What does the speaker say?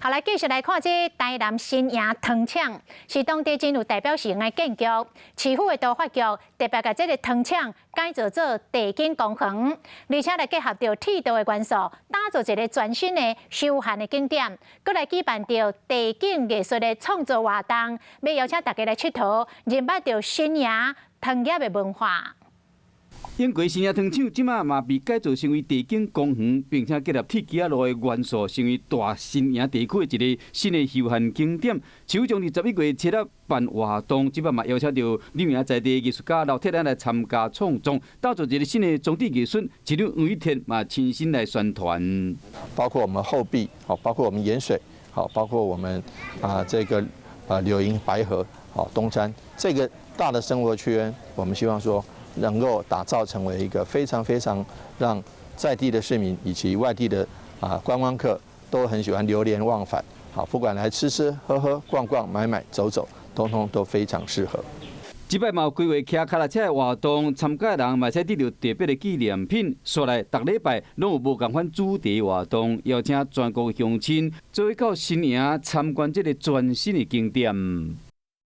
好，來繼續來看這台南新營糖廠，是當地真有代表性的建築。市府的都發局特別共這个糖廠改造做地景公園，而且來結合著鐵道的元素，打造一个全新的休閒的景點。閣來舉辦著地景藝術的創作活動，欲邀請大家來𨑨迌，認捌著新營糖業的文化。英國新營糖廠這馬嘛被改造成為地景公園，並且結合鐵枝仔路的元素，成為大新營地區的一个新的休閒景點。市府將佇11月7日辦活動，這擺嘛邀請著柳營在地藝術家劉鐵蘭來參加創作，打造一个新的裝置藝術。市長黃宇田嘛親身來宣傳，包括我們後壁，好，包括我們鹽水，好，包括我們啊這個啊柳營白河，好東山這個大的生活圈，我們希望說，能夠打造成為一個非常非常讓在地的市民以及外地的啊觀光客都很喜歡流連忘返。好，不管來吃吃喝喝、逛逛、買買、走走，通通都非常適合。這擺嘛有規劃騎跤踏車的活動，參加的人嘛會使得著特別的紀念品。紲來逐禮拜攏有無仝款主題活動，邀請全國鄉親做伙到新營參觀這个全新的景點。